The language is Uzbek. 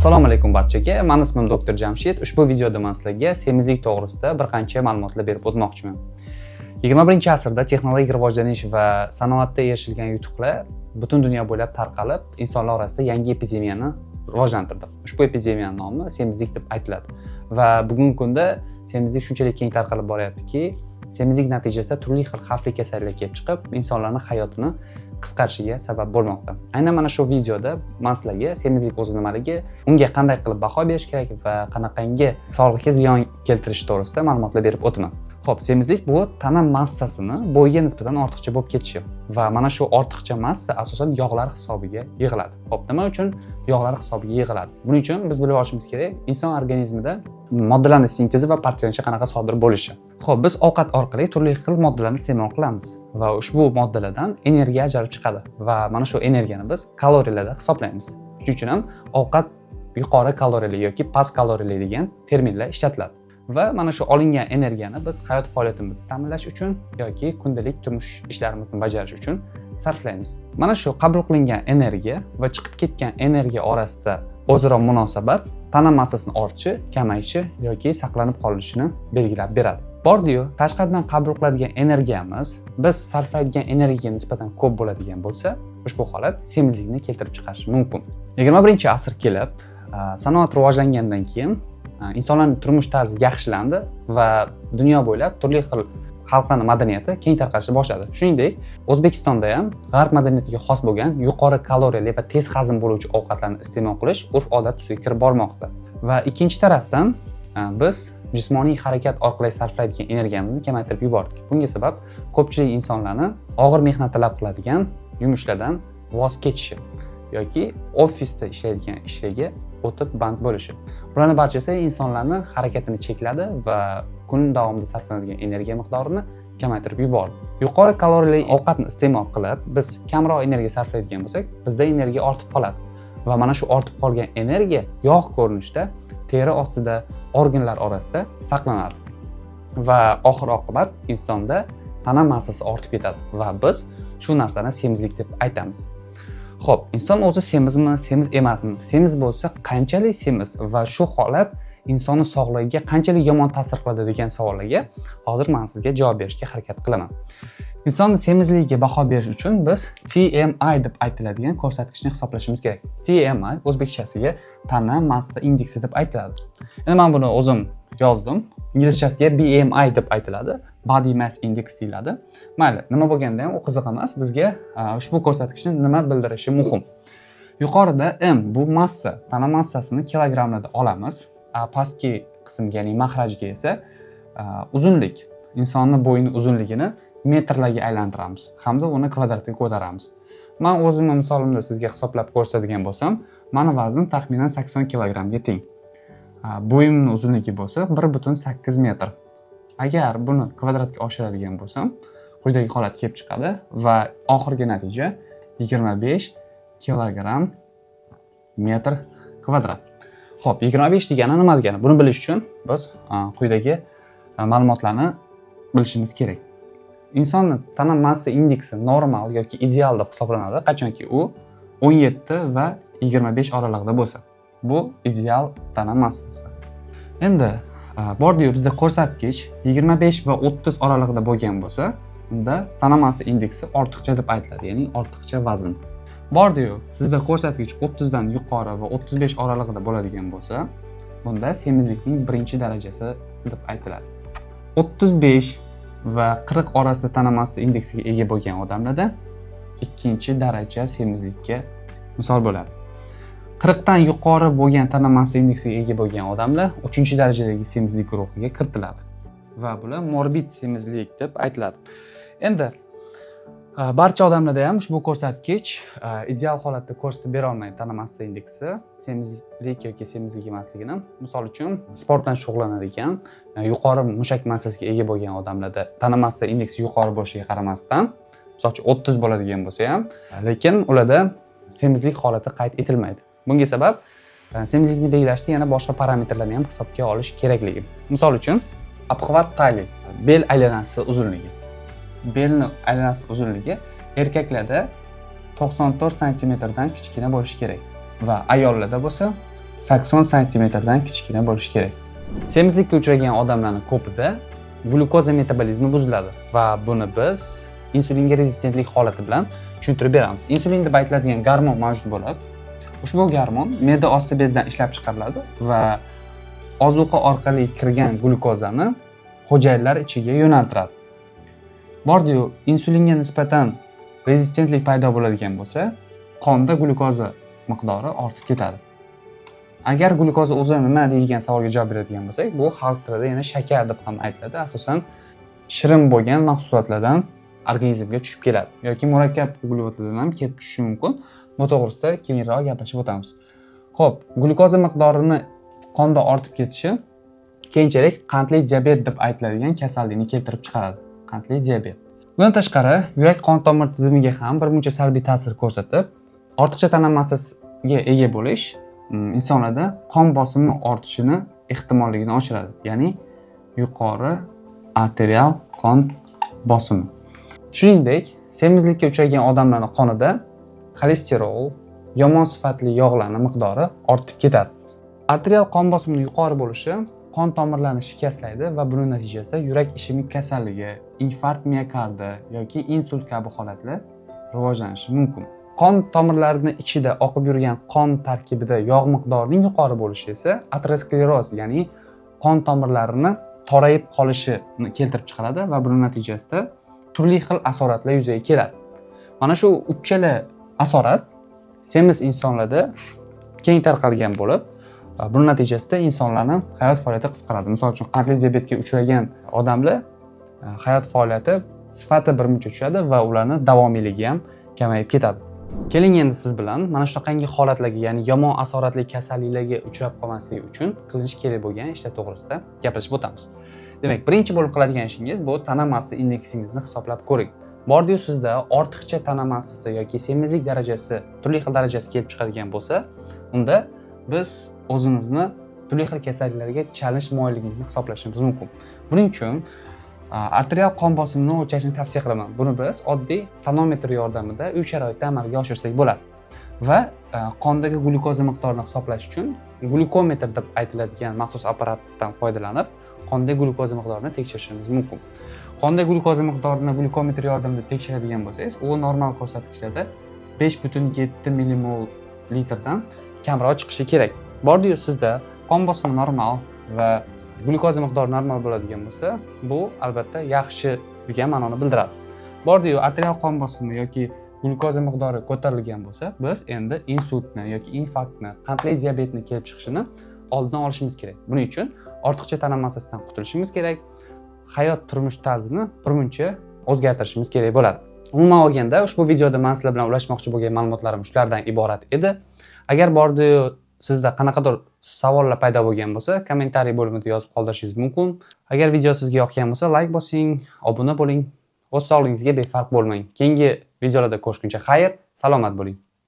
Assalomu alaykum barchaga. Mani ismim doktor Jamshid. Ushbu videoda man sizlarga semizlik to'g'risida bir qancha ma'lumotlar berib o'tmoqchiman. 21-asrda texnologik rivojlanish va sanoatda erishilgan yutuqlar butun dunyo bo'ylab tarqalib, insonlar orasida yangi epidemiyani rivojlantirdi. Ushbu epidemiyani nomi semizlik deb aytiladi. Va bugungi kunda semizlik shunchalik keng tarqalib boryaptiki, semizlik natijasida turli xil xavfli kasalliklar kelib chiqib, insonlarning hayotini qisqarishiga sabab bo'lmoqda. Aynan mana shu videoda man sizlarga semizlik o'zi nimaligi, unga qanday qilib baho berish kerak va qanaqangi sog'liqqa ziyon keltirishi to'g'risida ma'lumotlar berib o'taman. Xo'p, semizlik bu tana massasini bo'yiga nisbatan ortiqcha bo'lib ketishi va mana shu ortiqcha massa asosan yog'lar hisobiga yig'iladi. Xo'p, nima uchun yog'lar hisobiga yig'iladi? Buning uchun biz bilib olishimiz kerak, inson organizmida moddalarning sintezi va parchalanishi qanaqa sodir bo'lishi. Xo'p, biz ovqat orqali turli xil moddalarni iste'mol qilamiz va ushbu moddalardan energiya ajralib chiqadi va mana shu energiyani biz kaloriyalarda hisoblaymiz. Shuning uchun ham ovqat yuqori kaloriyali yoki past kaloriyali degan terminlar ishlatiladi. Va mana shu olingan energiyani biz hayot faoliyatimizni ta'minlash uchun yoki kundalik turmush ishlarimizni bajarish uchun sarflaymiz. Mana shu qabul qilingan energiya va chiqib ketgan energiya orasida o'zaro munosabat tana massasini ortishi, kamayishi yoki saqlanib qolishini belgilab beradi. Bordiyu, tashqaridan qabul qiladigan energiyamiz biz sarflaydigan energiyaga nisbatan ko'p bo'ladigan bo'lsa, ushbu holat semizlikni keltirib chiqarishi mumkin. 21-asr kelib, sanoat rivojlangandan keyin insonlarning turmush tarzi yaxshilandi va dunyo bo'ylab turli xil xalqlarning madaniyati keng tarqalishni boshladi. Shuningdek, O'zbekistonda ham g'arb madaniyatiga xos bo'lgan yuqori kaloriyali va tez hazm bo'luvchi ovqatlarni iste'mol qilish urf-odat tusiga kirib bormoqda. Va ikkinchi tarafdan biz jismoniy harakat orqali sarflaydigan energiyamizni kamaytirib yubordik. Bunga sabab ko'pchilik insonlarni og'ir mehnat talab qiladigan yumushlardan voz kechishi yoki ofisda ishlaydigan ishlarga o'tib band bo'lishi. Bularni barchasi insonlarni harakatini chekladi va kun davomida sarflanadigan energiya miqdorini kamaytirib yubordi. Yuqori kaloriyali ovqatni iste'mol qilib, biz kamroq energiya sarflaydigan bo'lsak, bizda energiya ortib qoladi. Va mana shu ortib qolgan energiya yog' ko'rinishida teri ostida, organlar orasida saqlanadi. Va oxir oqibat insonda tana massasi ortib ketadi va biz shu narsani semizlik deb aytamiz. Xo'p, inson o'zi semizmi, semiz emasmi? Semiz bo'lsa, qanchalik semiz va shu holat insonni sog'lig'iga qanchalik yomon ta'sir qiladi degan savollarga hozir men sizga javob berishga harakat qilaman. Insonni semizligiga baho berish uchun biz TMI deb aytiladigan ko'rsatkichni hisoblashimiz kerak. TMI o'zbekchasiga tana massa indeksi deb aytiladi. Endi men buni o'zim yozdim. Inglizchasiga BMI deb aytiladi. Body Mass Index deyiladi. Mayli, nima bo'lganda ham u qiziq emas. Bizga ushbu ko'rsatkichni nima bildirishi muhim. Yuqorida M bu massa, tana massasini kilogrammlarda olamiz. Pastki qismga, ya'ni mahrajga esa uzunlik, insonni bo'yini uzunligini metrlarga aylantiramiz hamda uni kvadratga ko'taramiz. Men o'zimni misolimda sizga hisoblab ko'rsatadigan bo'lsam, mani vaznim taxminan 80 kilogrammga teng. Bo'yimni uzunligi bo'lsa 1,8 metr. Agar buni kvadratga oshiradigan bo'lsam, quyidagi holat kelib chiqadi va oxirgi natija 25 kilogramm metr kvadrat. Xo'p, 25 degani nima degani? Buni bilish uchun biz quyidagi ma'lumotlarni bilishimiz kerak. Insonni tana massa indeksi normal yoki ideal deb hisoblanadi, qachonki u 17 va 25 oralig'ida bo'lsa. Bu ideal tana massasi. Endi bordiyu bizda ko'rsatkich 25 va 30 oralig'ida bo'lgan bo'lsa, unda tana massa indeksi ortiqcha deb aytiladi, ya'ni ortiqcha vazn. Bordiyu sizda ko'rsatkich 30 dan yuqori va 35 oralig'ida bo'ladigan bo'lsa, bunda semizlikning birinchi darajasi deb aytiladi. 35 va 40 orasida tana massa indeksiga ega bo'lgan odamlarda ikkinchi daraja semizlikka misol bo'ladi. 40 dan yuqori bo'lgan tana massa indeksiga ega bo'lgan odamlar uchinchi darajadagi semizlik guruhiga kiritiladi va bular morbid semizlik deb aytiladi. Endi barcha odamlarda ham ushbu ko'rsatkich ideal holatda ko'rsatib bera olmaydi tana massa indeksi semizlik yoki semizlik emasligini. Misol uchun, sport bilan shug'ullanadigan, yuqori mushak massasiga ega bo'lgan odamlarda tana massa indeksi yuqori bo'lishiga qaramasdan, misol uchun 30 bo'ladigan bo'lsa ham, lekin ularda semizlik holati qayd etilmaydi. Bunga sabab semizlikni belgilashda yana boshqa parametrlarni ham hisobga olish kerakligi. Misol uchun, обхват талии, bel aylanasi uzunligi. Belni aylanasi uzunligi erkaklarda 94 santimetrdan kichkina bo'lishi kerak va ayollarda bo'lsa 80 santimetrdan kichkina bo'lishi kerak. Semizlikka uchragan odamlarning ko'pida glyukoza metabolizmi buziladi va buni biz insulinga rezistentlik holati bilan tushuntirib beramiz. Insulin deb aytiladigan gormon mavjud bo'lib, ushbu gormon me'da osti bezidan ishlab chiqariladi va ozuqa orqali kirgan glyukozani hujayralar ichiga yo'naltiradi. Bordiyu insulinga nisbatan rezistentlik paydo bo'ladigan bo'lsa, qonda glyukoza miqdori ortib ketadi. Agar glyukoza o'zi nima deyilgan savolga javob beradigan bo'lsak, bu xalq tilida yana shakar deb ham aytiladi. Asosan shirin bo'lgan mahsulotlardan organizmga tushib keladi yoki murakkab uglevodlardan ham kelib tushishi mumkin. Bu to'g'risida keyinroq gaplashib o'tamiz. Xo'p, glyukoza miqdorini qonda ortib ketishi keyinchalik qandli diabet deb aytiladigan kasallikni keltirib chiqaradi. Qandli diabet. Bundan tashqari, yurak qon tomir tizimiga ham bir muncha salbiy ta'sir ko'rsatib, ortiqcha tana massasiga ega bo'lish insonlarda qon bosimi ortishini ehtimolligini oshiradi. Ya'ni yuqori arterial qon bosimi. Shuningdek, semizlikka uchragan odamlarning qonida xolesterol, yomon sifatli yog'larning miqdori ortib ketadi. Arterial qon bosimining yuqori bo'lishi qon tomirlarini shikastlaydi va buning natijasida yurak ishemik kasalligi, infarkt miokardi yoki insult kabi holatlar rivojlanishi mumkin. Qon tomirlarini ichida oqib yurgan qon tarkibida yog' miqdorining yuqori bo'lishi esa ateroskleroz, ya'ni qon tomirlarini torayib qolishini keltirib chiqaradi va buning natijasida turli xil asoratlar yuzaga keladi. Mana shu uchala asorat semiz insonlarda keng tarqalgan bo'lib, buning natijasida insonlarning hayot faoliyati qisqaradi. Misol uchun, qandli diabetga uchragan odamlar hayot faoliyati sifati birmuncha tushadi va ularni davomiyligi ham kamayib ketadi. Keling, endi siz bilan mana shunaqangi holatlarga, ya'ni yomon asoratli kasalliklarga uchrab qolmaslik uchun qilinishi kerak bo'lgan ishlar to'g'risida gaplashib o'tamiz. Demak, birinchi bo'lib qiladigan ishingiz bu tana massa indeksingizni hisoblab ko'ring. Bordiyu sizda ortiqcha tana massasi yoki semizlik darajasi, turli xil darajasi kelib chiqadigan bo'lsa, unda biz o'zimizni turli xil kasalliklarga chalinish moyilligimizni hisoblashimiz mumkin. Buning uchun arterial qon bosimini o'lchashni tavsiya qilaman. Buni biz oddiy tonometr yordamida uy sharoitida amalga oshirsak bo'ladi. Va qondagi glyukoza miqdorini hisoblash uchun glyukometr deb aytiladigan maxsus apparatdan foydalanib, qondagi glyukoza miqdorini tekshirishimiz mumkin. Qondagi glyukoza miqdorini glyukometr yordamida tekshiradigan bo'lsangiz, u normal ko'rsatkichlarda 5,7 millimol litrdan kamroq chiqishi kerak. Bordiyu sizda qon bosimi normal va glyukoza miqdori normal bo'ladigan bo'lsa, bu albatta yaxshi degan ma'noni bildiradi. Bordiyu arterial qon bosimi yoki glyukoza miqdori ko'tarilgan bo'lsa, biz endi insultni yoki infarktni, qandli diabetni kelib chiqishini oldini olishimiz kerak. Buning uchun ortiqcha tana massasidan qutulishimiz kerak, hayot turmush tarzini birmuncha o'zgartirishimiz kerak bo'ladi. Umuman olganda, ushbu videoda man sizlar bilan ulashmoqchi bo'lgan ma'lumotlarim shulardan iborat edi. Agar bordiyu sizda qanaqadir savollar paydo bo'lgan bo'lsa, kommentariy bo'limida yozib qoldirishingiz mumkin. Agar video sizga yoqgan bo'lsa, layk bosing, obuna bo'ling, o'z sog'lig'ingizga befarq bo'lmang. Keyingi videolarda ko'rishguncha xayr, salomat bo'ling.